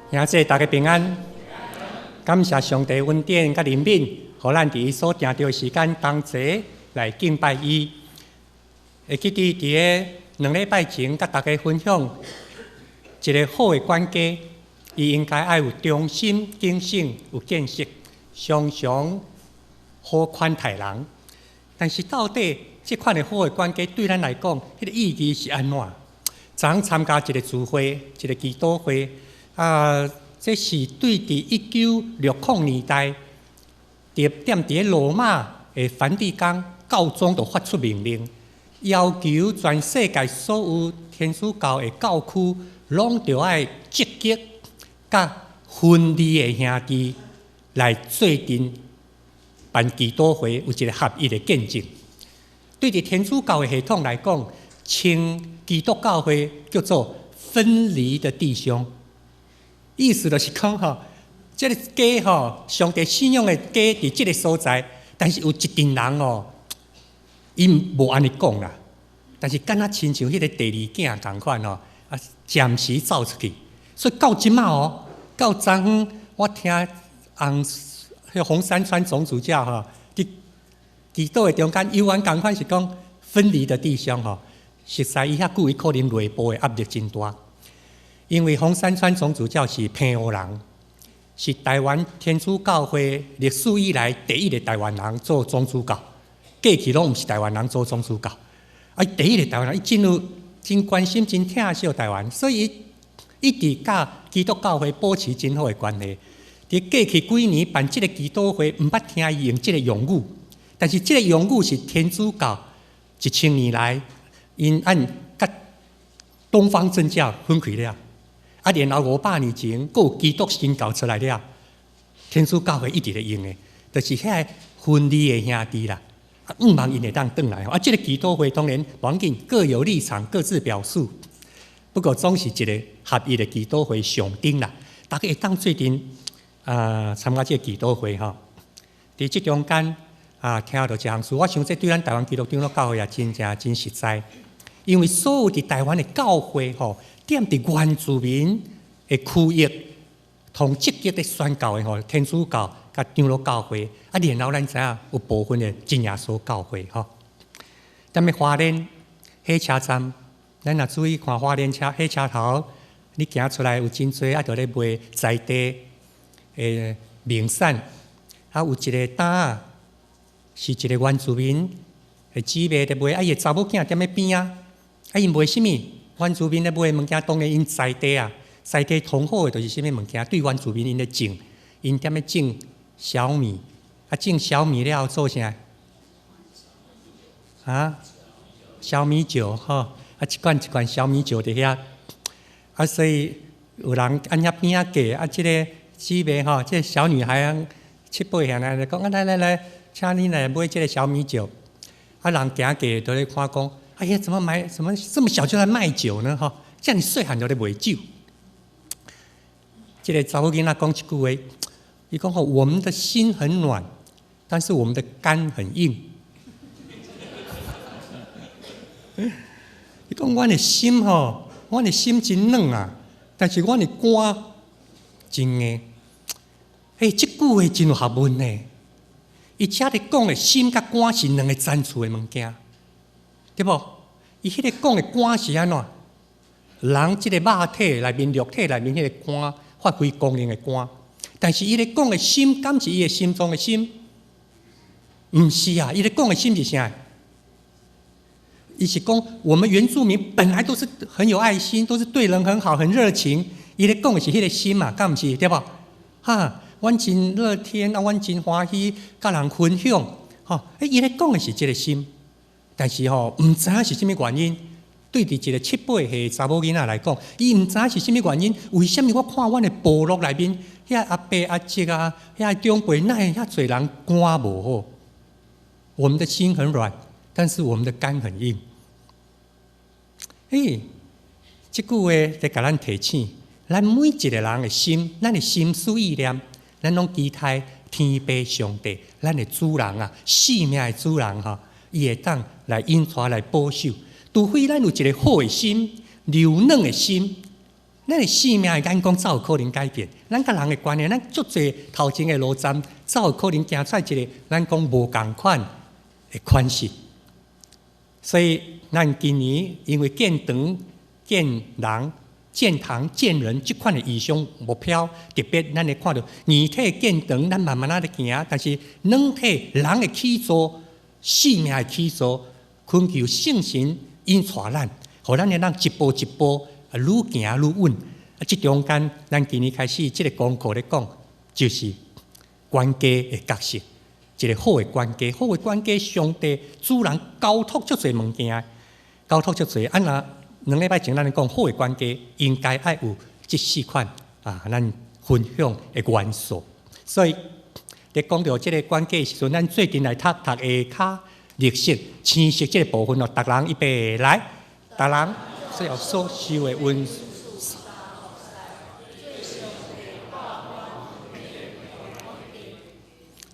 兄弟大家平安，感謝上帝恩典佮憐憫，予咱佇伊所定著的時間同齊來敬拜伊。會記得佇个2禮拜前，佮大家分享一个好的管家，伊應該愛有忠心、警醒、有見識，常常好款待人。但是到底這款的好的管家對咱來講，彼個意義是按怎？昨昏參加一個聚會，一個祈禱會。啊，這是對佇1960年代，佇踮佇个羅馬的梵蒂岡教宗就發出命令，要求全世界所有天主教的教區，攏著愛積極佮分離的兄弟來做陣辦祈禱會，有一個合一的見證。對佇天主教的系統來講，稱基督教會叫做分離的弟兄。意思就是講吼，這个家吼，上帝信仰的家佇這个所在，但是有一陣人哦，伊無按呢講啦，但是敢若親像彼个第二囝仝款吼，啊，暫時走出去，所以到這馬哦，到昨昏我聽紅彼洪山川總主教吼，佇祈禱的中間，猶原仝款是講分離的弟兄吼，實在伊遐久，伊可能內部的壓力真大。因為洪山川總主教是澎湖人，是台灣天主教會歷史以來第一個台灣人做總主教，過去攏毋是台灣人做總主教，啊，第一個台灣人，伊真有真關心、真疼惜台灣，所以伊一直佮基督教會保持真好的關係。佇過去幾年辦這个祈禱會，毋捌聽伊用這个用語，但是這个用語是天主教1000年來𪜶按佮東方正教分開了。啊，然後500年前，閣有基督新教出來了，天主教會一直咧用的，就是遐个分離的兄弟啦。啊，向望𪜶會當轉來吼。啊，這个祈禱會當然無要緊，各有立場，各自表述。不過總是一个合一的祈禱會上頂啦。大家會當做陣啊參加這个祈禱會吼。佇這中間啊，聽著一項事，我想這對咱台灣基督長老教會也真正真實在，因為所有佇台灣的教會吼，踮佇原住民的區域，同積極咧宣教的吼，天主教佮長老教會，啊，然後咱知影有部分的真耶穌教會吼。踮咧花蓮火車站，咱若注意看花蓮車火車頭，你行出來有真濟啊，佇咧賣在地的名產，啊，有一个擔仔是一个原住民的姊妹佇賣，啊，伊的查某囝踮咧邊仔，啊，𪜶賣啥物？原住民咧賣物件，當然𪜶在地啊，在地上好的就是啥物物件？對原住民𪜶咧種，𪜶踮咧種小米，啊，種小米了後做啥？啊，小米酒吼，啊，一罐一罐小米酒佇遐，啊，所以有人按遐邊仔過，啊，這个姊妹吼，這个小女孩七八歲來講，啊，來來來，請你來買這个小米酒，啊，人行過都咧看講。哎呀，怎麼買？怎麼這麼小就來賣酒呢？吼，遮爾細漢就咧賣酒。這个查某囡仔講一句話，伊講吼，我們的心很軟，但是我們的肝很硬。伊講阮的心吼，阮的心真軟啊，但是阮的肝真硬。欸，這句話真有學問呢。伊遮咧講的心佮肝是兩个層次的物件。對無？伊彼个講的肝是按怎？人這个肉體內面、肉體內面彼个肝發揮功能的肝，但是伊咧講的心，敢是伊的心臟的心？毋是啊！伊咧講的心是啥？伊是講我們原住民本來都是很有愛心，都是對人很好、很熱情。伊咧講的是彼个心嘛，敢毋是？對無？哈，阮真樂天啊，阮真歡喜，佮人分享。吼，欸，伊咧講的是這个心。但是吼，毋知影是啥物原因，對佇一个七八歲查某囡仔來講，伊毋知影是啥物原因，為啥物我看阮的部落內面遐阿伯阿叔啊，遐長輩，哪會遐濟人肝無好？我們的心很軟，但是我們的肝很硬。欸，這句話在共咱提醒，咱每一个人的心，咱的心思意念，咱攏期待天父上帝，咱的主人啊，生命的主人吼。伊會當來引帶來保守，除非咱有一个好的心、柔軟的心，咱的生命的眼光才有可能改變。咱佮人的關係，咱足濟頭前的路站，才有可能行出一個咱講無仝款的款式。所以，咱今年因為建堂、建人、建堂、建人這款的異象目標，特別咱會看著硬體建堂，咱慢慢仔咧行，但是軟體人的起造、生命的起造，懇求聖神引帶咱，予咱會當一步一步愈行愈穩。啊，這中間，咱今年開始這个功課咧講，就是管家的角色，一个好的管家，好的管家，上帝主人交託足濟物件，交託足濟。啊，若2禮拜前咱咧講好的管家應該愛有這四款啊，咱分享的元素。所以，咧講著這个管家的時陣，咱做陣來讀讀下跤綠色、青色這个部分哦。逐人預備來，逐人所有所受的恩。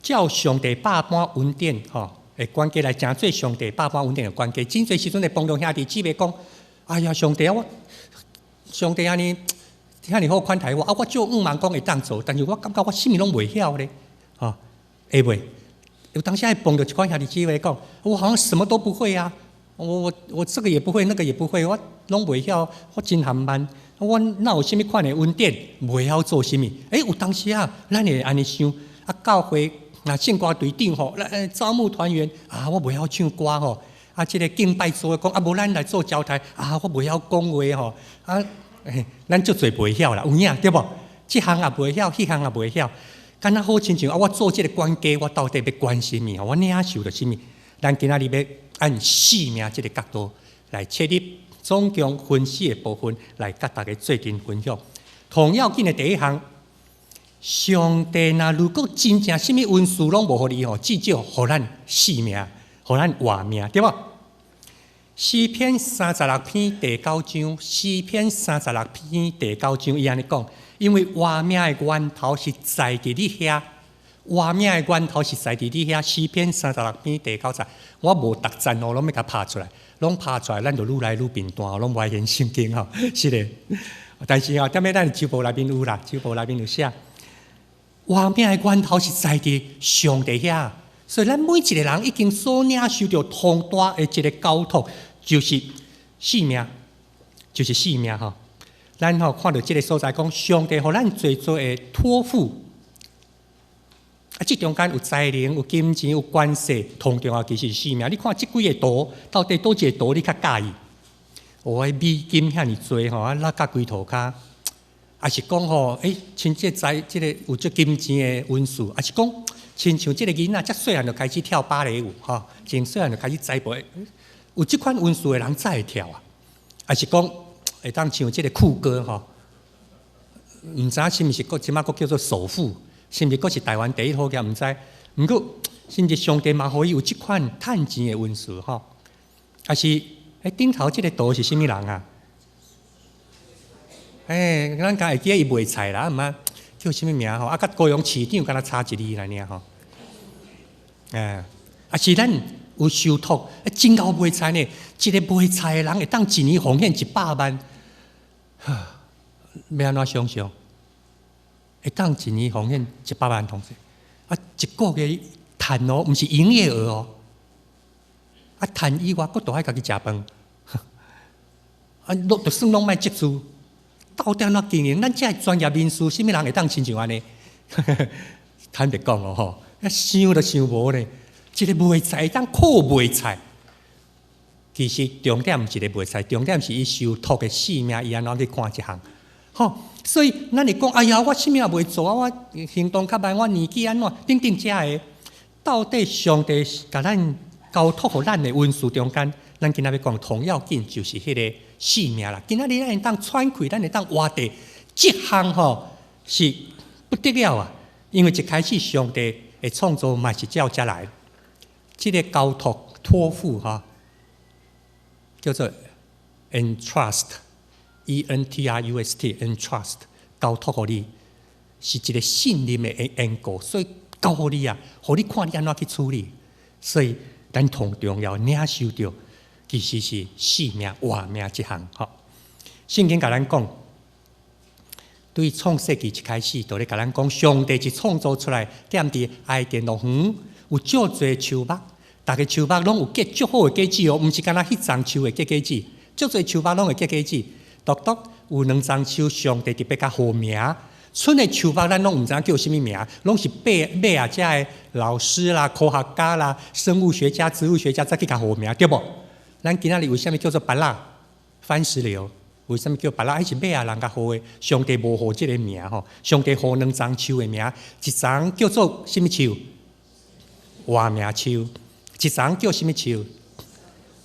照上帝百般恩典，吼，的管家來成做上帝百般恩典的管家。真濟時陣會幫助兄弟姊妹講：哎呀，上帝啊，我上帝按呢遐爾好款待我，啊，我照向望講會當做，但是我感覺我啥物攏袂曉咧，吼，會袂？有當時會碰著一款兄弟姊妹講：我好像什麼都不會啊，我這個也不會，那個也不會，我攏袂曉，我真含慢，我哪有啥物款的恩典，袂曉做啥物？欸，有當時啊，咱會按呢想，啊，教會。那聖歌隊長吼，來招募團員啊，我袂曉唱歌吼。啊，這个敬拜組的講啊，無咱來做交台啊，我袂曉講話吼。啊，咱足濟袂曉啦，有影對無？這項也袂曉，彼項也袂曉，敢若好親像啊，我做這个管家，我到底欲管啥物？我領受著啥物？咱今仔日欲按生命這个角度來切入，總共分四个部分來佮大家做陣分享。頭要緊的第一項。上帝若如果真正啥物恩賜攏無予你吼，至少予咱性命，予咱活命，對無？詩篇三十六篇第九章，詩篇三十六篇第九章，伊按呢講，因為活命的源頭是在佇你遐，活命的源頭是在佇你遐。詩篇三十六篇第九節，我無逐節哦，攏欲共拍出來，攏拍出來，咱就愈來愈貧惰，攏無愛研聖經吼，是的。但是吼，踮咧咱周報內面有啦，周報內面有寫。活命的源頭是在佇上帝遐，所以咱每一个人已經所領受著重大的一个交託，就是性命，就是性命吼。咱吼看著這个所在講，上帝予咱濟濟的託付，啊，這中間有才能、有金錢、有關係，同重要其實是性命。你看這幾个圖，到底佗一个圖你較佮意？哦，美金遐爾濟吼，啊，落甲規塗跤。抑是講吼，欸，親這財，這个有這金錢的恩賜，抑是講，親像這个囡仔，遮細漢就開始跳芭蕾舞，吼，真細漢就開始栽培，有這款恩賜的人才會跳啊。抑是講，會當像這个酷哥吼，毋知影是毋是閣這馬閣叫做首富，是毋是閣是台灣第一好額，毋知。毋過，甚至上帝嘛予伊有這款趁錢的恩賜，吼。抑是，欸，頂頭這个圖是啥物人啊？欸，咱敢會記得伊賣菜啦，毋啊叫啥物名吼？啊，佮高雄市長敢若差一字爾吼。欸，啊是咱有受託，真𠢕賣菜呢。一个賣菜的人會當一年奉獻100萬，哈，欲按怎想像？會當一年奉獻一百萬同時，啊，一个月趁哦，毋是營業額哦，啊，趁以外，閣都愛家己食飯，啊，攏就算攏莫積資。到底按怎經營？咱這專業人士，啥物人會當親像按呢？坦白講哦吼，啊想都想無咧。一个賣菜會當靠賣菜，其實重點毋是咧賣菜，重點是伊受託的性命，伊按怎去看這項？吼，所以咱會講，哎呀，我啥物也袂做啊，我行動較慢，我年紀按怎？等等遮个，到底上帝共咱交託予咱的恩賜中間，咱今仔欲講頭要緊就是彼个性命啦。今仔日咱會當喘氣，咱會當活著，這項吼是不得了啊！因為一開始上帝的創造嘛是照這來，這个交託託付哈，叫做 entrust，E N T R U S T，entrust，交託予你，是一个信任的緣故，所以交予你啊，予你看你按怎去處理。所以咱同重要領受著，其實是性命活命這項吼。聖經共咱講，對創世記一開始，就咧共咱講，上帝一創造出來，踮佇伊甸樂園有足濟樹木，逐个樹木攏有結足好的果子哦，毋是干焦彼叢樹會結果子，足濟樹木攏會結果子，獨獨有兩叢樹，上帝特別共號名，賰的樹木咱攏毋知影叫啥物名，攏是尾尾仔遮的老師啦、科學家啦、生物學家、植物學家才去共號名，對無？咱今仔日為啥物叫做芭樂、番石榴？為啥物叫芭樂？彼是尾仔人共號的，上帝無號這个名吼。上帝號兩叢樹的名，一叢叫做啥物樹？活命樹。一叢叫啥物樹？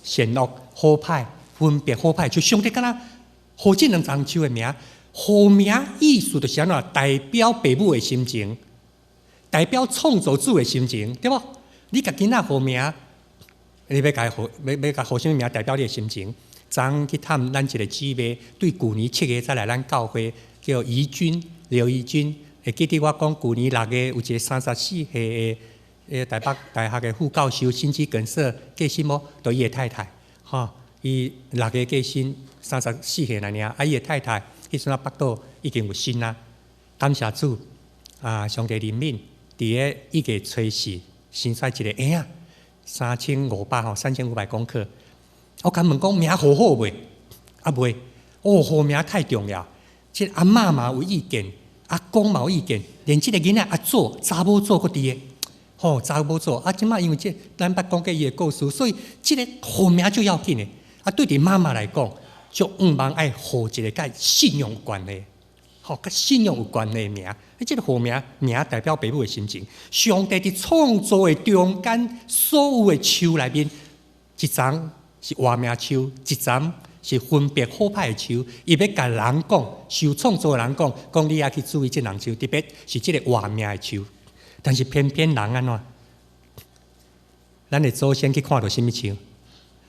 善惡好歹，分別好歹樹。上帝敢若號這兩叢樹的名，號名意思就是按怎？代表父母的心情，代表創造主的心情，對無？你共囡仔號名，你欲共伊號，欲共號啥物名？代表你的心情。昨昏去探咱一个姊妹，對舊年7月才來咱教會，叫怡君劉怡君。會記得我講舊年6月有一个34歲的台北大學的副教授心肌梗塞過身無？就伊的太太，吼，伊6月過身，34歲爾爾，啊，伊的太太彼陣仔腹肚已經有身啊，感謝主，啊，上帝憐憫，佇个1月初四生出來一个嬰仔，3500吼，3500公克。我共問講名號好袂？啊袂，哦，號名太重要。這阿嬤嘛有意見，阿公嘛有意見，連這个囡仔阿祖查某祖閣佇个，吼查某祖。啊，這擺因為這咱捌講過伊的故事，所以這个號名最要緊的。啊，對佇媽媽來講，就向望愛號一个佮信仰有關的，吼，佮信仰有關的名。啊，這个號名名代表爸母的心情。上帝佇創造的中間，所有的樹內面，一叢是活命樹，一叢是分別好歹的樹。伊欲共人講，受創造的人講，講你愛去注意這兩樹，特別是這个活命的樹。但是偏偏人按怎？咱的祖先去看著啥物樹？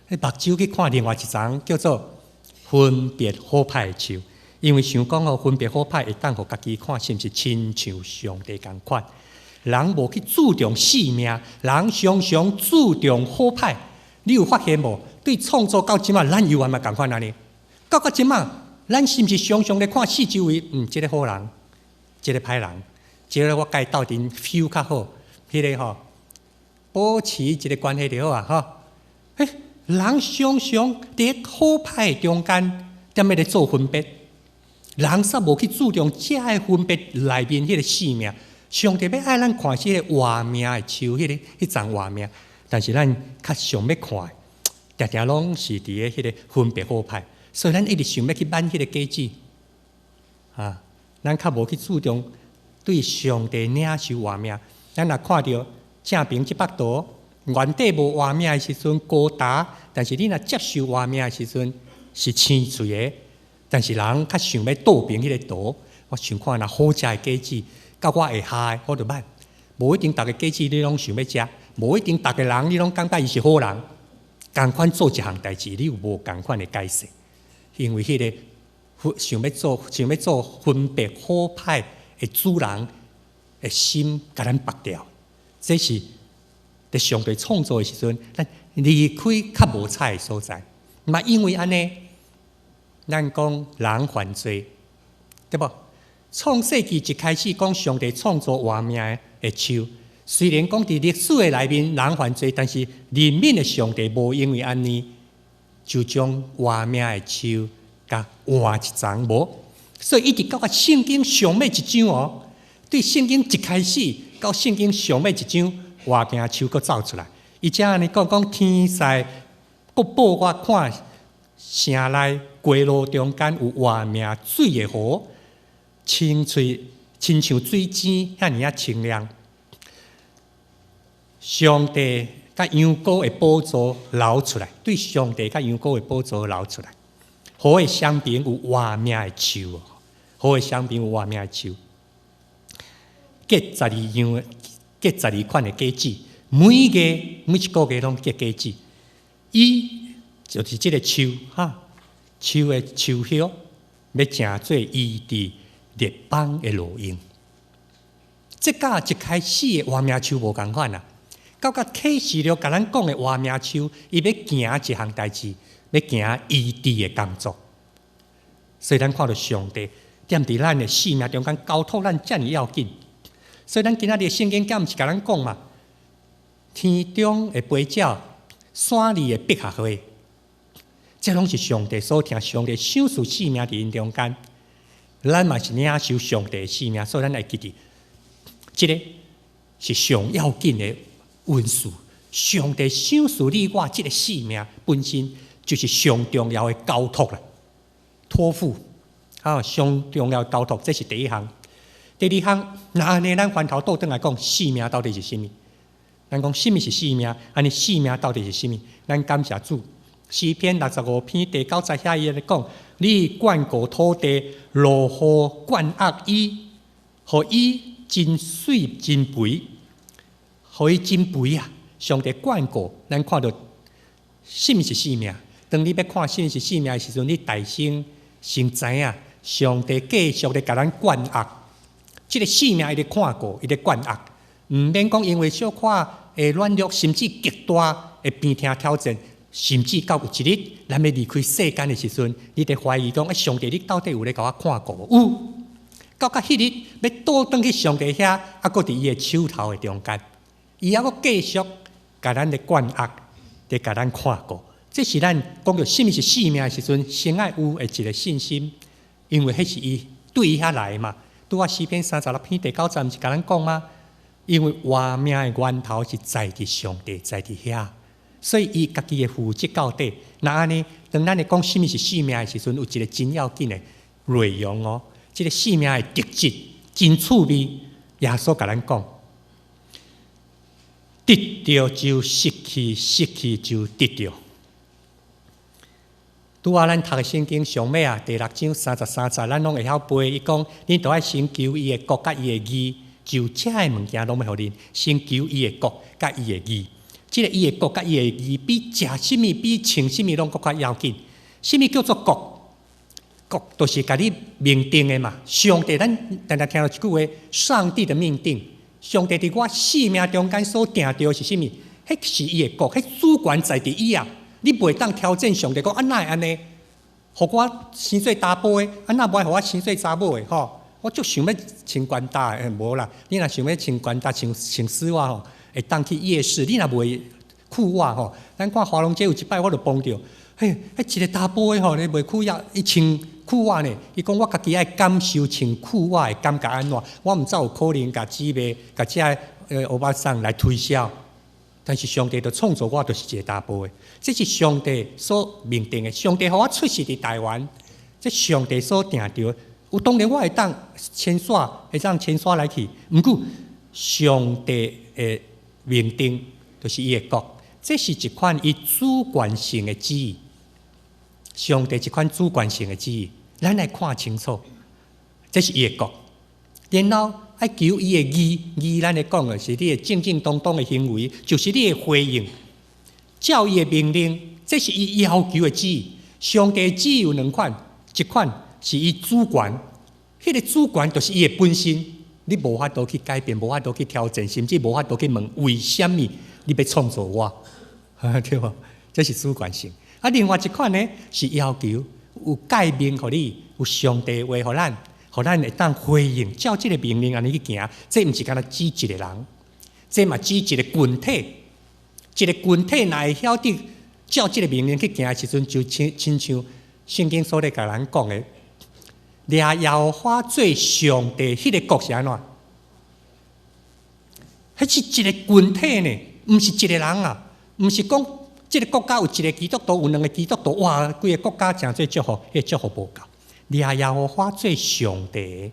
目睭去看另外一叢叫做分別好歹的樹，因為想講哦，分別好歹會當予家己看是毋是親像上帝仝款。人無去注重性命，人常常注重好歹。你有發現無？對創造到這擺，咱猶原嘛仝款按呢。到這擺，咱是毋是常常咧看四周圍？嗯，這个好人，這个歹人，這个我共伊鬥陣 feel 較好，彼个吼，保持一个關係就好啊，吼。欸，人常常佇好歹中間，踮咧做分別，人煞無去注重這个分別內面彼个性命。上帝欲愛咱看這个活命的樹，彼个彼叢活命，但是咱較想欲看，定定攏是佇个彼个分別好歹，所以咱一直想欲去挽彼个果子，啊，咱較無去注重對上帝領受活命。咱若看著正爿這幅圖，原底無活命的時陣高焦，但是你若接受活命的時陣是青翠的。但是人較想欲倒爿彼个圖，我想看若好食的果子，佮我會合的，我就挽。無一定逐个果子你攏想欲食，無一定逐个人你攏感覺伊是好人。仝款做一項代誌，你有無仝款的解釋？因為彼个想欲做分別好歹的主人的心，共咱縛掉。這是佇上帝創造的時陣，咱離開較無彩的所在。嘛，因為按呢，咱講人犯罪，對無？創世記一開始講上帝創造活命的樹，雖然講佇歷史的內面人犯罪，但是憐憫的上帝無因為按呢就將活命的樹共換一叢無，所以一直到聖經上尾一章哦，對聖經一開始到聖經上尾一章，活命樹閣走出來，伊才按呢講講天使閣報我看城內街路中間有活命水的河，清翠親像水井遐爾仔清亮。上帝佮羊羔的寶座流出來，對上帝佮羊羔的寶座流出來。河的雙爿有活命的樹，河的雙爿有活命的樹，結12樣，結12款的果子，每月每一個月攏結果子。伊就是這个樹哈，樹的樹葉欲成做醫治列邦的路用。這佮一開始的活命樹無仝款啊，到甲啟示錄共咱講的活命樹，伊欲行一項代誌，欲行醫治的工作。所以咱看著上帝踮佇咱的性命中間交託咱遮爾要緊。所以咱今仔日的聖經敢毋是共咱講嘛？天中的飛鳥，山裡的百合花，這攏是上帝所疼，上帝賞賜性命佇𪜶中間。咱嘛是領受上帝的性命，所以咱愛記得，這个是上要緊的恩賜。上帝賞賜你我這个性命本身就是上重要的交託啦，託付啊，上重要的交託，這是第一項。第二項，若按呢，咱翻頭倒轉來講，性命到底是啥物？咱講啥物是性命？按呢性命到底是啥物？咱感謝主，詩篇65篇第九節遐伊咧講：你眷顧土地，落雨灌壓伊，予伊真媠真肥，予伊真肥啊！上帝眷顧，咱看著啥物是性命？當你欲看啥物是性命的時陣，你大先先知影，上帝繼續咧共咱灌壓。這个性命伊咧看顧，伊咧灌壓，毋免講因為小可的軟弱，甚至極大的病痛挑戰，甚至到有一日，咱欲離開世間的時陣，你佇懷疑講：欸，上帝，你到底有咧共我看顧無？有，到甲彼日欲倒轉去上帝遐，猶閣佇伊的手頭的中間，伊猶閣繼續共咱咧灌壓，佇共咱看顧。這是咱講著啥物是性命的時陣，先愛有的一个信心，因為彼是伊對伊遐來的嘛。拄仔詩篇36篇第九節，毋是共咱講嗎？因為活命的源頭是在佇上帝，在佇遐，所以伊家己會負責到底。若按呢，當咱咧講啥物是性命的時陣，有一个真要緊的內容哦。這个性命的特質真趣味，耶穌共咱講：得著就失去，失去就得著。拄仔咱讀的聖經上尾啊，第六章33節，咱攏會曉背。伊講：恁著愛先求伊的國佮伊的義，就這个物件攏欲予恁。先求伊的國佮伊的義，這个伊的國佮伊的義，比食啥物、比穿啥物攏閣較要緊。啥物叫做國？國就是共你命定的嘛。上帝，咱定定聽著一句話：上帝的命定。上帝佇我性命中間所定著是啥物？彼是伊的國，彼主權在佇伊啊。你袂當挑戰上帝，講啊哪會按呢？予我生做查埔的，啊哪無愛予我生做查某的吼？我足想欲穿懸搭的，無啦。你若想欲穿懸搭、穿穿絲襪吼，會當去夜市。你若賣褲襪吼，咱看華龍街有一擺，我就碰著，嘿，彼一个查埔的吼，咧賣褲仔，伊穿褲襪呢。伊講我家己愛感受穿褲襪的感覺按怎？我毋知有可能共姊妹、共這个歐巴桑來推銷。但是上帝就創造我，就是一个查埔的，這是上帝所命定的。上帝予我出世佇台灣，這上帝所定著。有當然我會當遷徙，會當遷徙來去。毋過上帝的命定就是伊的國，這是一款伊主權性的旨意。上帝一款主權性的旨意，咱來看清楚，這是伊的國。然後愛求伊的義，義咱咧講的是你的正正當當的行為，就是你的回應，照伊的命令，這是伊要求的旨意。上帝旨意有兩款，一款是伊主權，彼个主權就是伊的本身，你無法度去改變，無法度去挑戰，甚至無法度去問為啥物你欲創造我，對無？這是主權性。啊，另外一款呢是要求有誡命予你，有上帝話予咱。予咱會當回應，照這个命令按呢去行，這毋是干焦指一个人，這嘛指一个群體。一个群體若會曉得照這个命令去行的時陣，就親親像聖經所咧共咱講的，掠耶和華做上帝，彼个國是按怎？彼是一个群體呢，毋是一个人啊，毋是講這个國家有一个基督徒，有兩个基督徒，哇，規个國家成做祝福，彼个祝福無夠。掠耶和華做上帝，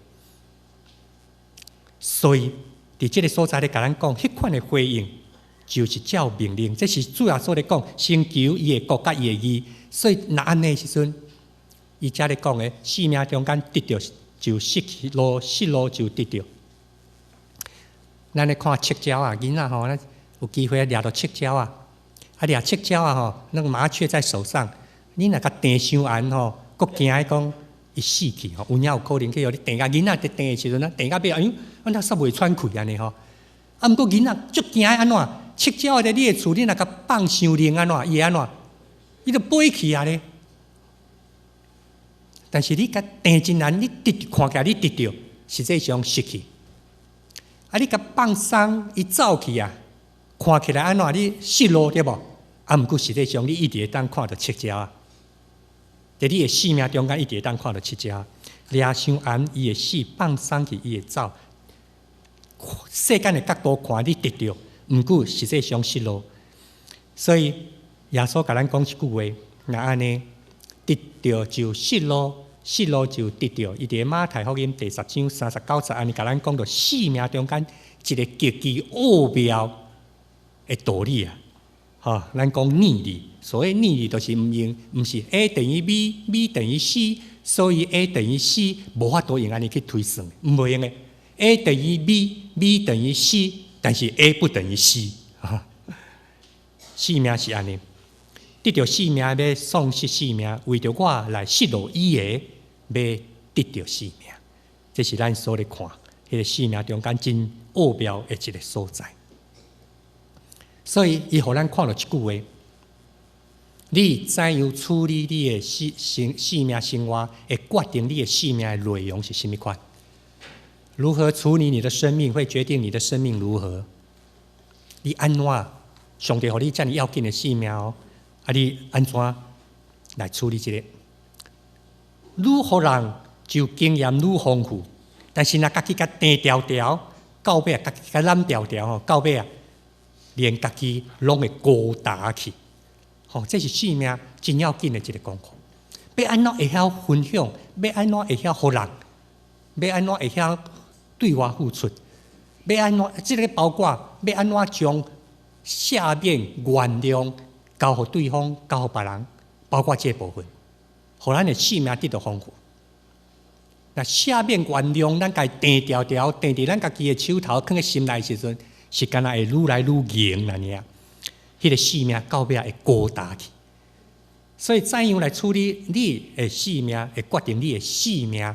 所以佇這个所在咧，共咱講，彼款的回應就是照命令，這是主耶穌咧講，先求伊的國佮伊的義。所以若按呢時陣，伊遮咧講的，性命中間得著就失去，落失落就得著。咱咧看赤鳥仔，囡仔吼，咱有機會掠著赤鳥仔，啊掠赤鳥仔吼，那個麻雀在手上，你若共掟傷懸吼，閣驚伊講。伊死去吼，有影有可能去予你掟甲囡仔佇掟的時陣啊，掟到尾哎喲，按怎煞袂喘氣按呢吼？啊，毋過囡仔足驚按怎？赤鳥佇你的厝，你若共放傷靈按怎？伊會按怎？伊就飛去啊咧。但是你共碇真難，你得看起來你得著，實際上失去。啊，你共放鬆，伊走去啊，看起來按怎你失落對無？啊，毋過實際上你一直會當看著七隻啊。佇你的性命中間，一直會當看著七隻。掠傷絚，伊會死；放鬆去，伊會走。世間的角度看，你得著，毋過實際上失落。所以耶穌共咱講一句話，若按呢，得著就失落，失落就得著。伊佇馬太福音第十章39節，按呢共咱講著性命中間一個極其奧妙的道理啊！吼，咱講逆理，所謂逆理就是毋用，毋是 A 等於 B，B 等於 C，所以 A 等於 C，無法度用按呢去推算，毋袂用的。A 等於 B，B 等於 C，但是 A 不等於 C。性命是按呢，得著性命欲喪失性命，為著我來失落伊的，欲得著性命。這是咱所咧看，彼個性命中間真奧妙的一個所在。所以，伊予咱看著一句話：你怎樣處理你的性命生活，會決定你的性命的內容是啥物款。如何處理你的生命，會決定你的生命如何。你按怎？上帝予你遮爾要緊的性命哦，啊，你按怎來處理這個？愈予人就經驗愈豐富，但是若家己共碇牢牢，到尾啊，家己共攬牢牢吼，到尾啊，連家己攏會孤單去。吼，這是性命真要緊的一個功課。欲按怎會曉分享？欲按怎會曉予人？欲按怎會曉對外付出？欲按怎？這個包括欲按怎將赦免、原諒交予對方、交予別人，包括這個部分，予咱的性命得著豐富。若赦免、原諒，咱共碇牢牢，碇佇咱家己的手頭，囥佇心內時陣，是敢若會愈來愈硬按呢。彼個性命到尾會孤單去。所以怎樣來處理你的性命，會決定你的性命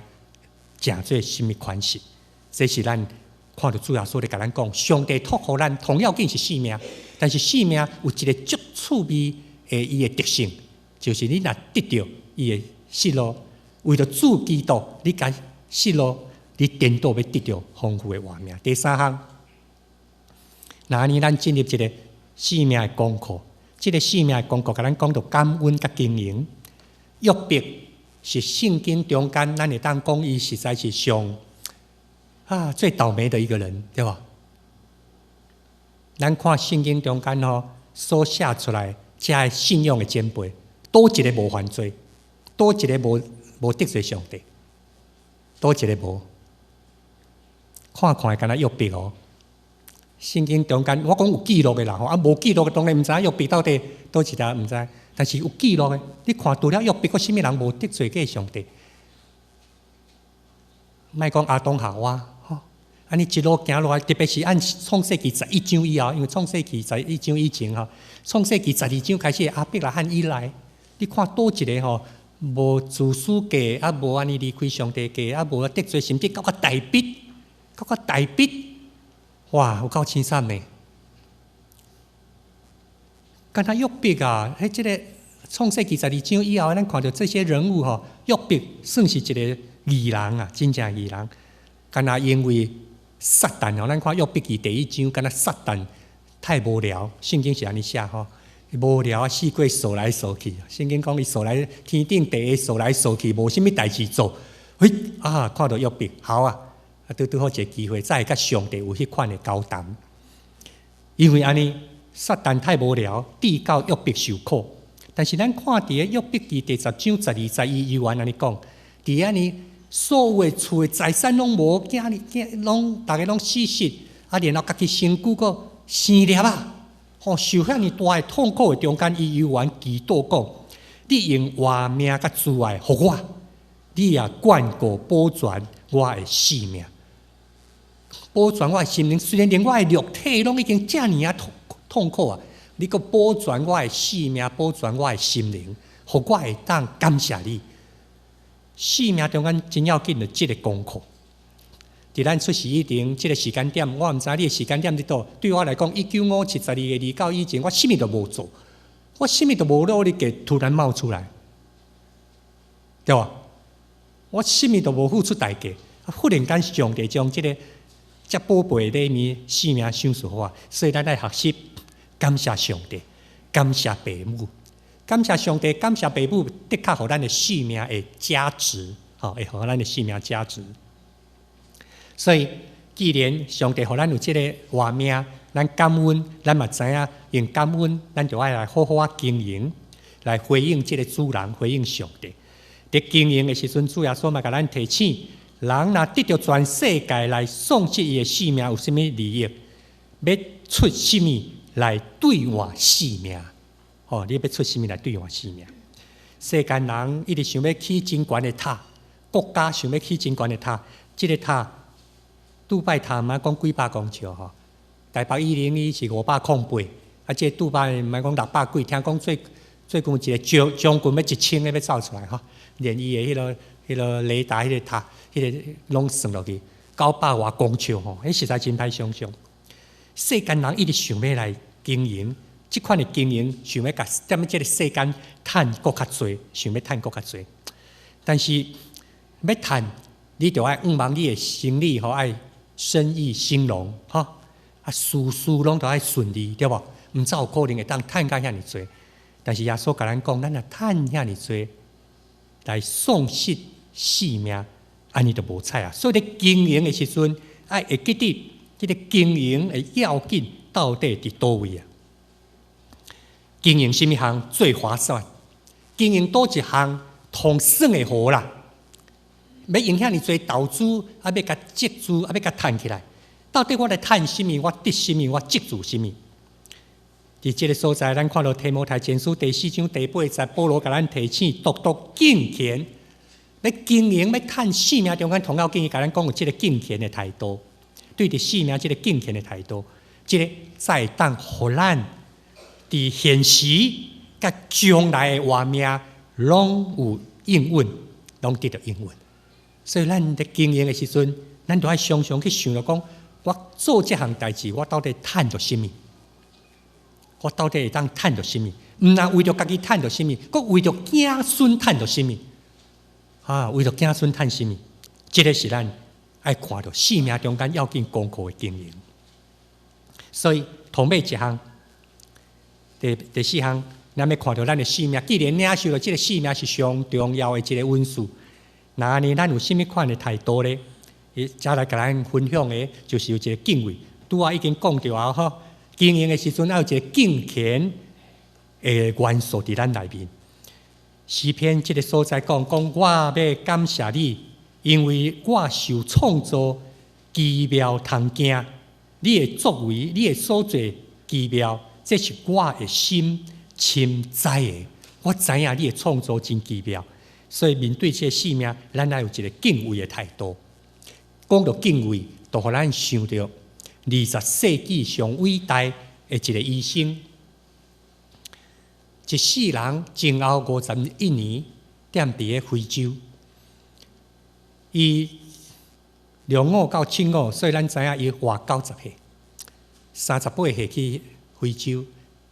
成做啥物款式。這是咱看著主耶穌咧共咱講，上帝託予咱，同要緊是性命，但是性命有一個足趣味的伊的特性，就是你若得著伊會失落，為著主基督，你共失落，你顛倒欲得著豐富的活命。第三項，若按呢咱進入一個性命的功課，這個性命的功課，共咱講著感恩佮經營。約伯是聖經中間，咱會當講伊實在是上最倒霉的一個人，對無？咱看聖經中間吼所寫出來，遮的信仰的前輩，佗一个無犯罪，佗一个無得罪上帝，佗一个無？看看敢若約伯哦，聖經中間我講有記錄的啦吼，啊無記錄的當然毋知影約伯到底佗一个毋知，但是有記錄的，你看除了約伯，閣啥物人無得罪過上帝？莫講亞當夏娃，吼，按呢一路行落來，特別是按創世記十一章以後，因為創世記十一章以前吼，創世記十二章開始亞伯拉罕以來，你看佗一个吼，無自私過，啊無按呢離開上帝過，啊無得罪，甚至到較大筆，到較大筆，哇，有夠凄慘的。敢若約伯啊，彼這个創世記十二章以後，咱看著這些人物吼，約伯算是一个義人啊，真正義人。敢若因為撒旦吼，咱看約伯記第一章，敢若撒旦太無聊，聖經是按呢寫吼，無聊啊，四界踅來踅去。聖經講伊踅來天頂地下踅來踅去，無啥物代誌做。嘿啊，看著約伯，好啊，啊拄拄好一个機會，才會佮上帝有彼款的交談。因為按呢，撒旦太無聊，致到約伯受苦。但是咱看佇个約伯記第十章十二節，伊猶原按呢講，佇按呢所有的厝的財產攏無，囝兒攏逐个攏死死，啊，然後家己身軀閣生粒仔，吼，受遐爾大的痛苦的中間，伊猶原祈禱講：你用活命佮慈愛予我，你也眷顧保全我的性命，保全我的心靈。雖然連我的肉體攏已經遮爾仔痛苦啊，你閣保全我的性命，保全我的心靈，予我會當感謝你。性命中間真要緊的這個功課，佇咱出席以前，這個時間點，我毋知你的時間點佇佗。對我來講，1957 12月29以前，我啥物都無做，我啥物都無努力，給突然冒出來，對無？我啥物都無付出代價，忽然間上帝將這个遮寶貝的禮物性命賞賜予我，所以咱愛學習感謝上帝，感謝父母，感謝上帝，感謝父母，的確予咱的性命會加值，吼，會予咱的性命加值。所以，既然上帝予咱有這个活命，咱感恩，咱嘛知影用感恩，咱就愛來好好仔經營，來回應這个主人，回應上帝。佇經營的時陣，主耶穌嘛共咱提醒：人若得著全世界來喪失伊的性命，有啥物利益？欲出啥物來兌換性命？吼，你欲出啥物來兌換性命？世間人一直想欲起真懸的塔，國家想欲起真懸的塔，這个塔，杜拜塔毋知講幾百公尺吼，台北101是508，啊，這个杜拜毋知講600幾，聽講最最近有一个將將近欲1000个欲走出來吼，連伊的彼个雷達彼个塔，彼个攏算落去900外公尺吼，彼實在真歹想像。世間人一直想欲來經營，這款的經營，想欲共踮這个世間趁閣較濟，想欲趁閣較濟，但是欲趁，你著愛向望你的生意吼愛生意興隆，吼，啊，事事攏都愛順利，對無？毋才有可能會當趁甲遐爾濟。但是耶穌共咱講，咱若趁遐爾濟，來喪失性命，按呢就無彩啊！所以咧經營的時陣，愛會記得這个經營的要緊到底佇佗位啊？經營啥物項最划算？經營佗一項通算會好啦？欲用遐爾濟投資，啊，欲共積資，啊，欲共趁起來。到底我來趁啥物？我得啥物？我積聚啥物？佇這个所在，咱看著提摩太前書第四章第八節，保羅共咱提醒：獨獨敬虔，欲經營，欲趁性命中間，同要緊，伊共咱講有這个敬虔的態度，對著性命這个敬虔的態度，這个才會當予咱佇現時佮將來的活命，攏有應允，攏得著應允。所以咱佇經營的時陣，咱著愛常常去想著講，我做這項代誌，我到底趁著啥物？我到底會當趁著啥物？毋但為著家己趁著啥物，閣為著子孫趁著啥物？啊，為著子孫趁啥物？這个是咱愛看著性命中間要緊功課的經營。所以，頭尾一項，第四項，咱欲看著咱的性命。既然領受著這个性命是上重要的一个恩賜，那按呢，咱有啥物款的態度咧？伊才來共咱分享的，就是有一个敬畏。拄仔已經講著啊，吼，經營的時陣，愛有一个敬虔的元素佇咱內面。詩篇這个所在講講，我欲感謝你，因為我受創造奇妙通驚，你的作為，你的所做奇妙，這是我的心深知的。我知影你的創造真奇妙，所以面對這個性命，咱愛有一个敬畏的態度。講著敬畏，就予咱想著20世紀上偉大的一个醫生，一世人前後51年，踮佇个非洲，伊65到75，所以咱知影伊活90歲，38歲去非洲，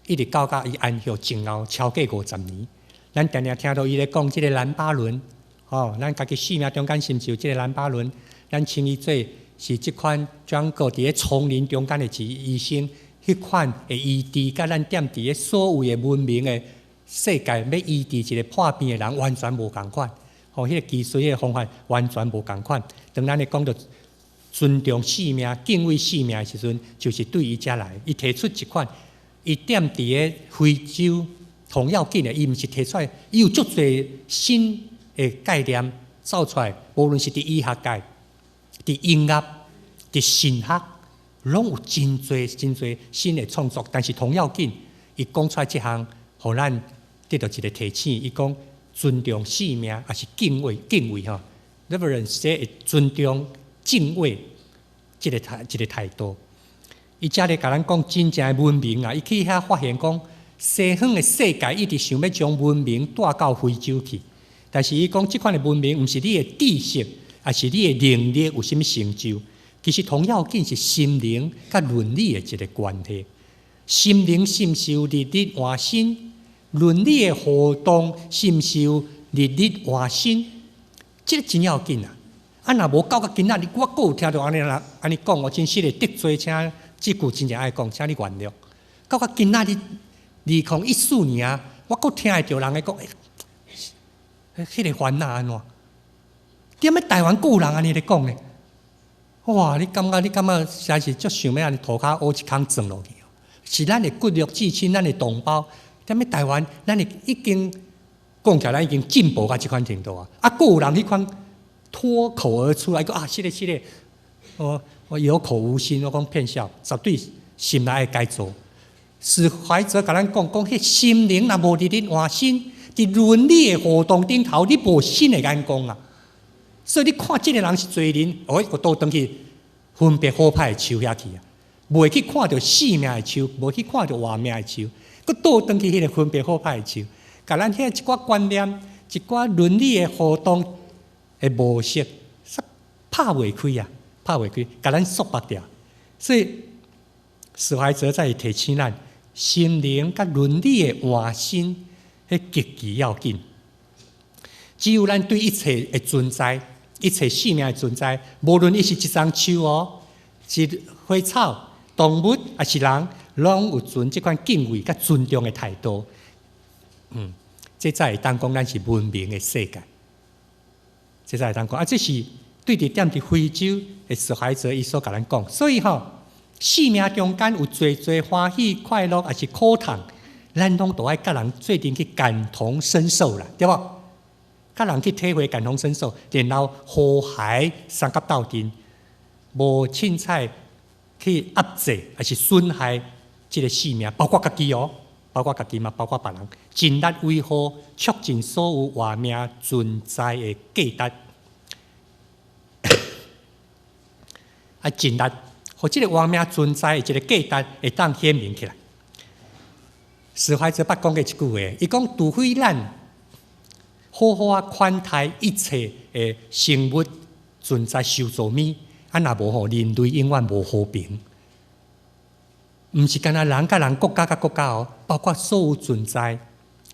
一直到佮伊安息前後超過五十年。咱定定聽著伊咧講這个藍巴倫，吼，咱家己性命中間是毋是有這个藍巴倫？咱稱伊做是這款轉過佇咧叢林中間的一個醫生，彼款的醫治，佮咱踮佇咧所謂的文明的世界，欲醫治一个破病的人，完全無仝款。吼，彼个技術、彼个方法完全無仝款。當咱咧講著尊重性命、敬畏性命的時陣，就是對伊遮來，伊提出一款，伊踮佇咧非洲同要緊的，伊毋是提出來，伊有足濟新的概念走出來，無論是佇醫學界、佇音樂、佇神學，攏有真濟真濟新的創作。但是同要緊，伊講出來這項，予咱得著一个提醒。伊講尊重性命，抑是敬畏敬畏吼，reverence 會尊重敬畏這个態這个態度。伊遮咧共咱講真正的文明啊，伊去遐發現講西方的世界一直想欲將文明帶到非洲去，但是伊講這款的文明毋是你的知識，抑是你的能力有啥物成就。其實同要緊是心靈佮倫理的一个關係。心靈是毋是有日日換新？倫理的活動是毋是有日日換新？這個真要緊啊！啊，若無到今仔日，我閣有聽著按呢人按呢講，我真實會得罪，請這句真正愛講，請你原諒。到今仔日2014年，我閣聽會著人咧講，彼個番仔按怎？踮咧台灣閣有人按呢咧講呢？哇！你感覺實在是足想欲按呢塗跤挖一空鑽落去。是咱的骨肉至親，咱的同胞。踮咧台灣，咱的已經講起來，咱已經進步到這款程度啊！啊，閣有人彼款脫口而出來講啊，是的，是的，我有口無心，我講騙笑，絕對心內會改造。史懷哲共咱講講，彼心靈若無佇咧換新，佇倫理的活動頂頭，你無新的眼光啊！所以你看這个人是罪人，哦，閣倒轉去分別好歹的樹遐去啊，袂去看著死命的樹，無去看著活命的樹，閣倒轉去彼个分別好歹的樹，共咱遐一寡觀念、一寡倫理的活動的模式，拍袂開啊，拍袂開，共咱束縛掉。所以史懷哲在提醒咱，心靈佮倫理的換新，彼極其要緊。只有咱對一切的存在，一切生命的存在，無論伊是一叢樹哦，是花草、動物，抑是人，攏有存這款敬畏佮尊重的態度。這才會當講咱是文明的世界。這才會當講啊，這是對佇踮佇非洲的史懷哲伊所共咱講。所以吼，生命中間有濟濟歡喜、快樂，抑是苦痛，咱攏都愛佮人做陣去感同身受啦，對無？佮人去體會感同身受，然後和諧相佮鬥陣，無凊彩去壓制，抑是損害這個生命，包括家己哦，包括家己嘛，包括別人，盡力維護、促進所有活命存在的價值，啊，盡力予這個活命存在的這個價值會當顯明起來。史懷哲捌講過一句話，伊講除非咱好好仔款待一切的生物存在受造物，啊，若無吼，人類永遠無和平。毋是干焦人佮人、國家佮國家哦，包括所有存在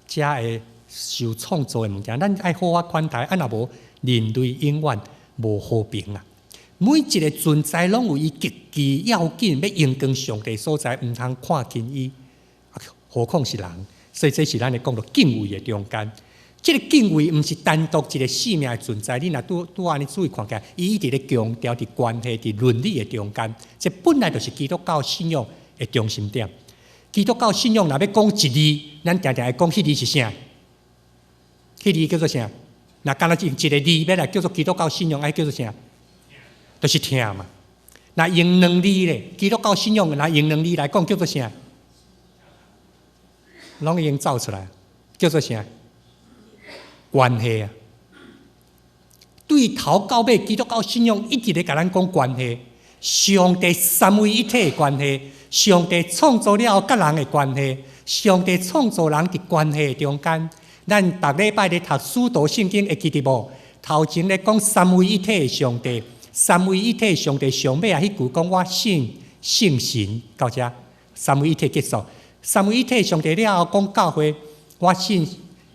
遮的受創造的物件，咱愛好好款待，啊，若無人類永遠無和平啊！每一个存在攏有伊極其要緊欲榮光上帝所在，毋通看輕伊，何況是人？所以這是咱咧講著敬畏的中間。這个敬畏毋是單獨一个生命的存在，你若拄拄按呢注意看起來，伊一直咧強調佇關係、佇倫理的中間。這本來就是基督教信仰的中心點。基督教信仰若欲講一字，咱定定會講彼字是啥？彼字叫做啥？若干焦用一个字欲來叫做基督教信仰，愛叫做啥？就是疼嘛。若用兩字咧，基督教信仰若用兩字來講，叫做啥？攏已經走出來，叫做啥？關係啊！對頭到尾，基督教信仰一直咧共咱講關係，上帝三位一體的關係，上帝創造了後佮人的關係，上帝創造人佇關係的中間。咱逐禮拜咧讀使徒聖經，會記得無？頭前咧講三位一體的上帝，三位一體的上帝上尾仔彼句講我信聖神，到遮三位一體結束。三位一體上帝了後講教會，我信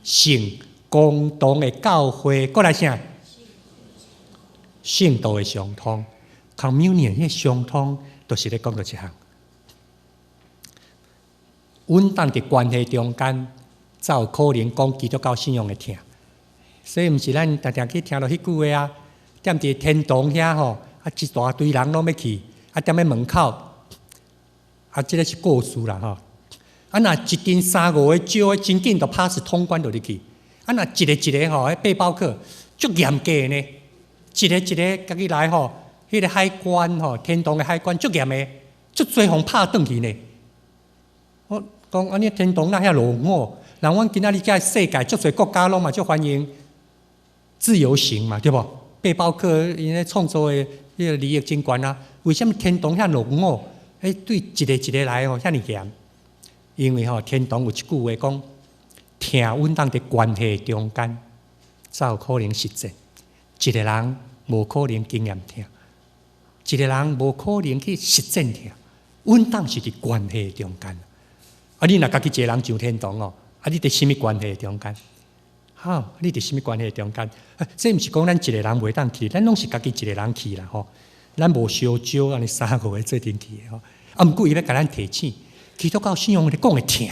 聖共同的教會，閣來啥？聖道的相通，communion 彼相通，就是咧講著這項。穩當佇關係中間，才有可能講基督教信仰的疼。所以毋是咱定定去聽著彼句話啊，踮佇天堂遐吼，啊一大堆人攏欲去，啊踮咧門口，啊這个是故事啦吼。啊若一陣三五個招，真緊就 pass 通關就入去。啊若一个一个吼，彼背包客足嚴格的呢，一个一个家己來吼，彼个海關吼，天堂的海關足嚴的，足濟予拍轉去呢。我講按呢天堂哪遐落伍？人阮今仔日遮世界足濟國家攏嘛足歡迎自由行嘛，對無？背包客𪜶咧創造的彼个利益真懸啊！為啥物天堂遐落伍？彼對一个一个來吼遐爾嚴？因為吼天堂有一句話講，疼穩當佇關係中間，才有可能實踐。一个人無可能經驗疼，一个人無可能去實踐疼，穩當是佇關係中間。啊，你若家己一个人上天堂哦，啊，你佇啥物關係中間？哈，你佇啥物關係中間？啊，這毋是講咱一個人袂當去，咱攏是家己一個人去啦吼。咱無相招按呢三五個做陣去的吼。啊，毋過伊欲共咱提醒，基督教信仰咧講的疼，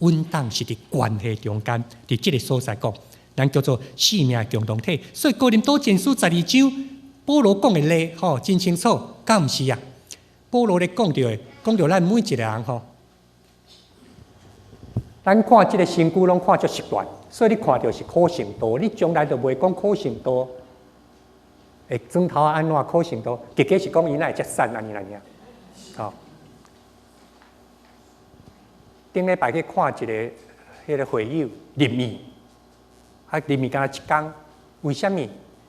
穩當是佇關係中間，佇這個所在講，咱叫做生命共同體。所以哥林多前書12章，保羅講的例吼真清楚，敢毋是啊？保羅咧講著的，講著咱每一個人吼，咱看這個身軀攏看足習慣，所以你看著是苦聖道，你從來就袂講苦聖道的磚頭按怎苦聖道，結果是講伊哪會遮瘦按呢爾，吼。頂禮拜去看一个彼个會友入院，啊入院敢若一工，為啥物？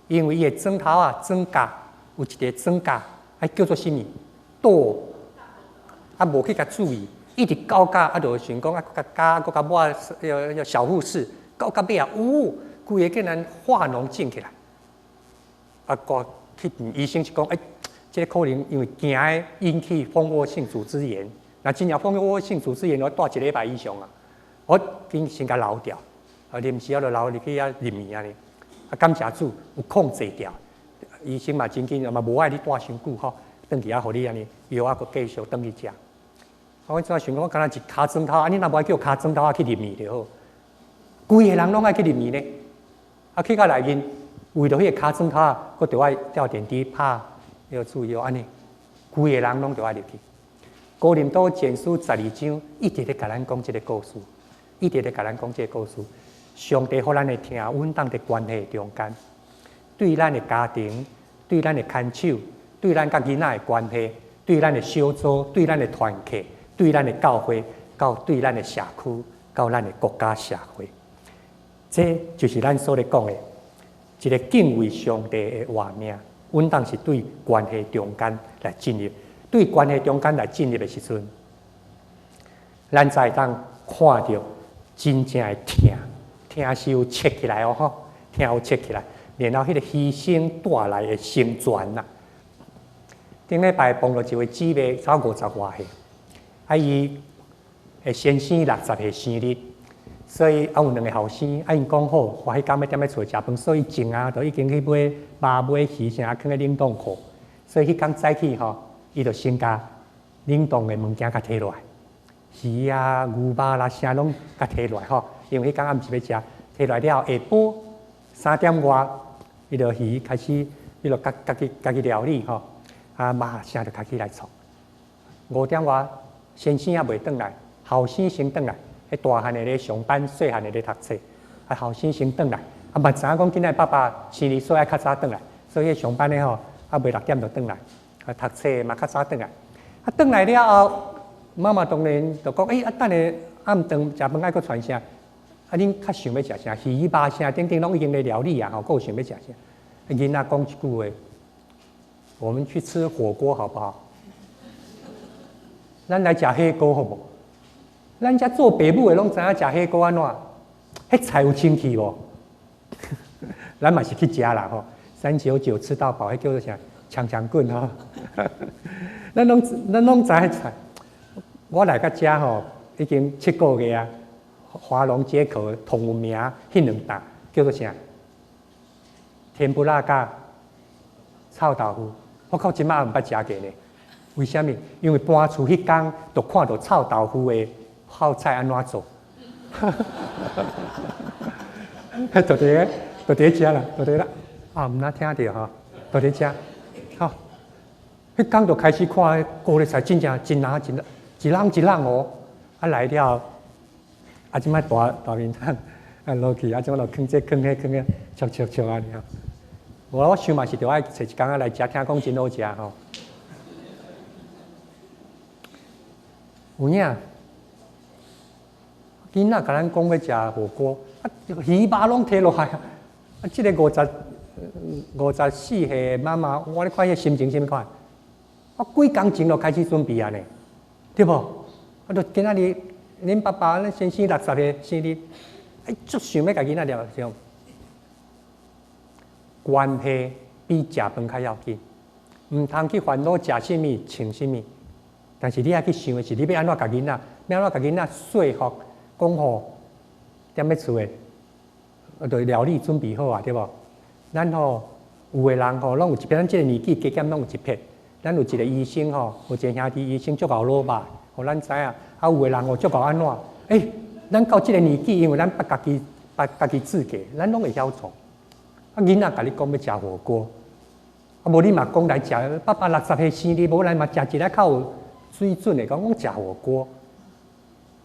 因為伊的磚頭仔轉角有一个轉角，啊叫做啥物？倒，啊無去共注意，一直搞到啊，就想講啊，閣加閣共抹，彼个小護士搞到尾啊，有規个竟然化膿腫起來，啊，閣去醫生是講，欸，這個可能因為驚的引起蜂窩性組織炎，若真正蜂窩性組織炎，我蹛一禮拜以上啊，我緊先共留掉，啊臨時啊就留入去遐入院按呢，啊感謝主有控制掉，醫生嘛真緊，嘛無愛你蹛傷久吼，轉去啊，予你按呢藥啊，閣繼續轉去食。我怎想講，我敢若一跤磚頭，啊你若無愛叫跤磚頭仔去入院就好，規个人攏愛去入院呢。啊去到內面，為著彼个跤磚頭仔，閣著愛吊點滴拍，要注意哦，按呢，規个人攏著愛入去。哥林多前書12章一直咧共咱講這个故事，一直咧共咱講這个故事。上帝予咱的疼，穩當佇關係中間，對咱的家庭，對咱的牽手，對咱佮囡仔的關係，對咱的小組，對咱的團契，對咱的教會，到對咱的社區，到咱的國家社會，這就是咱所咧講的，一个敬畏上帝的活命，穩當是對關係中間來進入，對關係中間來進入的時陣，咱才會當看著真正的疼，疼是有切起來哦吼，疼有切起來，然後彼个犧牲帶來的成全啊。頂禮拜碰著一位姊妹，才50外歲，啊伊的先生60歲生日，所以啊有兩个後生，啊𪜶講好，我彼工欲踮咧厝食飯，所以前啊就已經去買肉買魚啥，囥咧冷凍庫，所以彼工早起吼，伊就先共冷凍的物件共提落來，魚啊、牛肉啦啥攏共提落來吼，因為彼工暗時欲食，提落來了後，下晡3點外，伊就魚開始，伊就家家己家己料理吼。啊，肉啥就開始來創。5點外，先生猶未轉來，後生先轉來。彼大漢的咧上班，細漢的咧讀冊。啊，後生先轉來，啊嘛知影講今仔爸爸生日，所以愛較早轉來。所以彼上班的吼，猶未6點就轉來。啊，讀冊的嘛較早轉來。啊，轉來了後，媽媽當然就講：欸，啊，等下暗頓食飯愛閣傳啥？啊，恁較想欲食啥？魚肉啥等等攏已經咧料理啊，吼，閣有想欲食啥？囡仔講一句話。我們去吃火鍋好不好？咱來食火鍋好無？咱遮做爸母的攏知影食火鍋按怎？彼菜有清氣無？咱嘛是去食啦吼，399吃到飽，彼叫做啥？強強滾吼。咱攏知彼菜。我來到遮吼，已經7個月啊。華龍街口同有名，彼兩檔叫做啥？甜不辣佮臭豆腐。我到這馬毋捌食過呢，為啥物？因為搬厝彼工就看著臭豆腐的泡菜按怎做，就佇就佇遮啦，就佇啦，啊，毋若聽著吼，就佇遮，吼，彼工就開始看高麗菜真正真難真一籠一籠哦，啊來了，啊這擺大大面桶啊落去，啊這擺就囥這囥彼囥彼，笑笑笑按呢吼。我想嘛是著愛揣一工仔來食，聽講真好食吼。有影，囡仔共咱講欲食火鍋，啊魚肉攏提落來啊！啊，這个54歲的媽媽，我咧看伊的心情啥物款？我幾工前就開始準備啊呢，對無？啊，就今仔日恁爸爸、恁先生60歲生日，哎，足想欲共囡仔聊上。關係比食飯較要緊，毋通去煩惱食啥物、穿啥物。但是你愛去想的是，你欲按怎共囡仔，欲按怎共囡仔說服，講吼，踮咧厝的，就料理準備好啊，對無？咱吼有的人吼，攏有一撇，咱這個年紀加減攏有一撇。咱有一個醫生吼，有一個兄弟醫生足𠢕老肉，予咱知影。啊，有的人吼足𠢕按怎？欸，咱到這個年紀，因為咱捌家己捌家己自給，咱攏會曉創。啊，囡仔共你講欲食火鍋，啊，無你嘛講來食，爸爸60歲生日，無來嘛食一个較有水準的，講講食火鍋。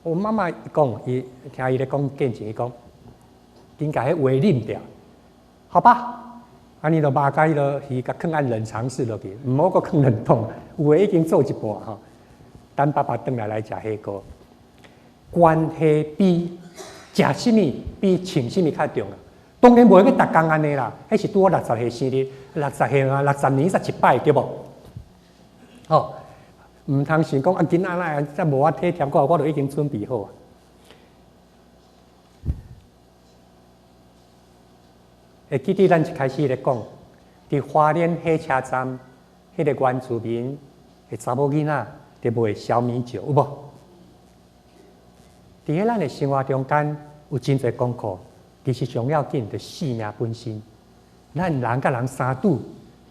我媽媽講，伊聽伊咧講見證，伊講，緊共彼話啉掉，好吧？按呢就肉共彼囉魚共囥按冷藏室落去，毋好閣囥冷凍，有的已經做一半吼。等爸爸轉來來食火鍋，關係比食啥物比穿啥物較重要。當然袂去逐工按呢啦，彼是拄好六十歲生日，六十歲啊，60年才一擺對無？吼，毋通想講啊，囡仔哪會遮無法體貼我，我都已經準備好啊。會記得咱一開始咧講，佇花蓮火車站，彼個原住民的查某囡仔佇賣小米酒，有無？佇咧咱的生活中間有真濟功課，其實上要緊就是性命本身。咱人佮人相拄，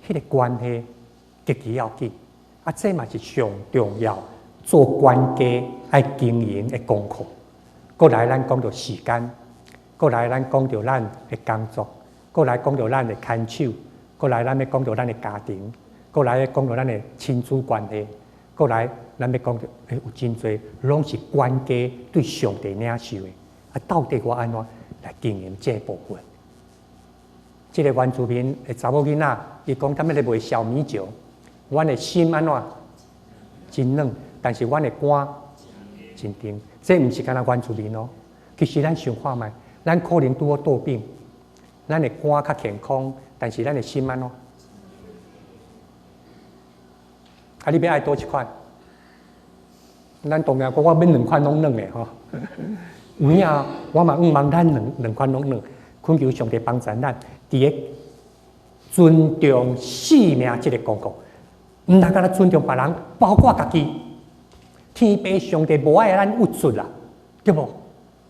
彼個關係極其要緊。啊，這嘛是上重要做管家愛經營的功課。閣來咱講著時間，閣來咱講著咱的工作。閣來講著咱的牽手，閣來咱欲講著咱的家庭，閣來欲講著咱的親子關係，閣來咱欲講著，欸，有真濟攏是管家對上帝領受的。啊，到底我按怎來經營這個部分？這個原住民的查某囡仔，伊講踮咧賣小米酒，阮的心按怎？真軟，但是阮的肝真甜。這毋是干焦原住民哦，其實咱想看覓，咱可能拄好倒反。咱的肝較健康，但是咱的心按怎？啊，你欲愛佗一款？咱當然講我欲兩款攏軟的吼。有影，我嘛向望咱兩兩款攏軟。懇求上帝幫助咱，佇咧尊重性命這個功課，毋但干焦尊重別人，包括家己。天父上帝無愛咱鬱卒啦，對無？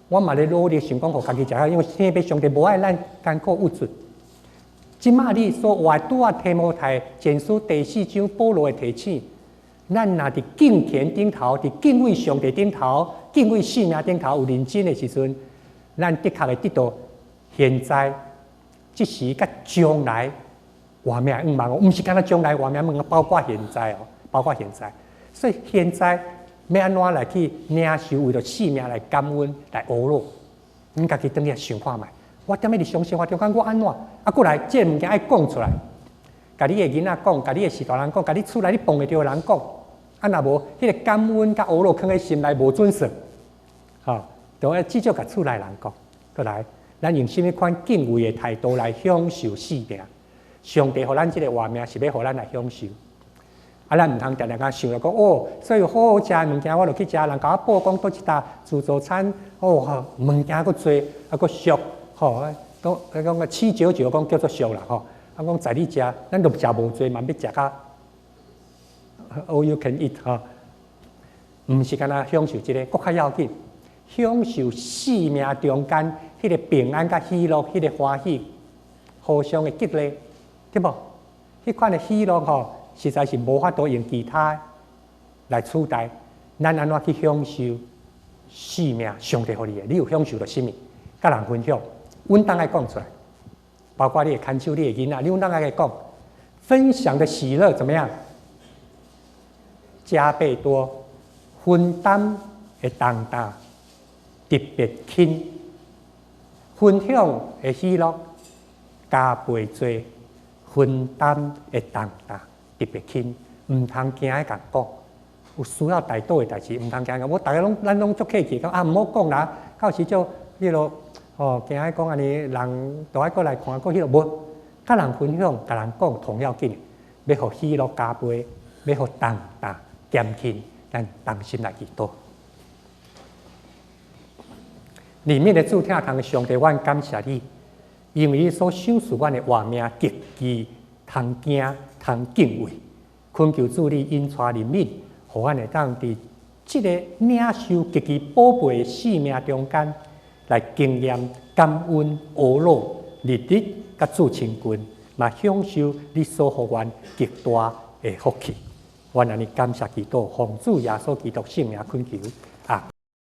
我嘛咧努力想講，予家己食好，因為天父上帝無愛咱艱苦鬱卒。這馬你所活拄仔提摩太前書第四章保羅的提醒，咱若佇敬虔頂頭，佇敬畏上帝頂頭，敬畏性命頂頭有認真的時陣，咱的確會得到現在、這時佮將來活命的向望哦，毋是干焦將來活命向望，包括現在哦，包括現在。所以現在。欲按怎來去領受，為著性命來感恩、來呵咾，你家己轉去想看覓。我踮咧日常生活中間，我按怎？啊，閣來這个物件愛講出來，共你的囡仔講，共你的序大人講，共你厝內你碰會著的人講。啊，若無彼个感恩佮呵咾，囥佇心內無準算，吼，著愛至少共厝內人講。閣來，咱用啥物款敬畏的態度來享受性命？上帝予咱這个活命是欲予咱來享受。啊，咱毋通定定共想著講哦，所以好好食的物件，我就去食。人共我報講佗一搭自助餐，哦，物件閣濟，啊，閣俗，吼，講講個799講叫做俗啦，吼。啊，講載你食，咱著食無濟嘛，欲食較 all you can eat 吼，毋是干焦享受這个，閣較要緊，享受生命中間彼个平安佮喜樂，彼个歡喜，互相的激勵，對無？彼款的喜樂吼。實在是無法度用其他來取代。咱按怎去享受生命？上帝予你的，你有享受著啥物？佮人分享，穩當愛講出來。包括你的牽手，你的囡仔，你穩當愛講。分享的喜樂怎麼樣？加倍多，分擔的重擔特別輕。分享的喜樂加倍多，分擔的重擔。特別輕，毋通驚愛共講，有需要代禱的代誌，毋通驚講。我逐家攏咱攏足客氣，講啊毋好講啦。到時就彼囉吼，驚愛講按呢，人都愛閣來看，閣彼囉無，佮人分享，共人講，同要緊，欲予喜樂加倍，欲予重擔減輕，咱同心來祈禱。裡面的主疼痛的上帝，阮感謝你，因為你所賞賜阮的活命極其通驚。通敬畏，懇求主你引帶憐憫，予阮會當佇這个領受極其寶貝的生命中間，來經驗感恩、懊惱，日日佮主親近，嘛享受你所予阮極大的福氣。阮按呢感謝祈禱，奉主耶穌基督聖名懇求，阿。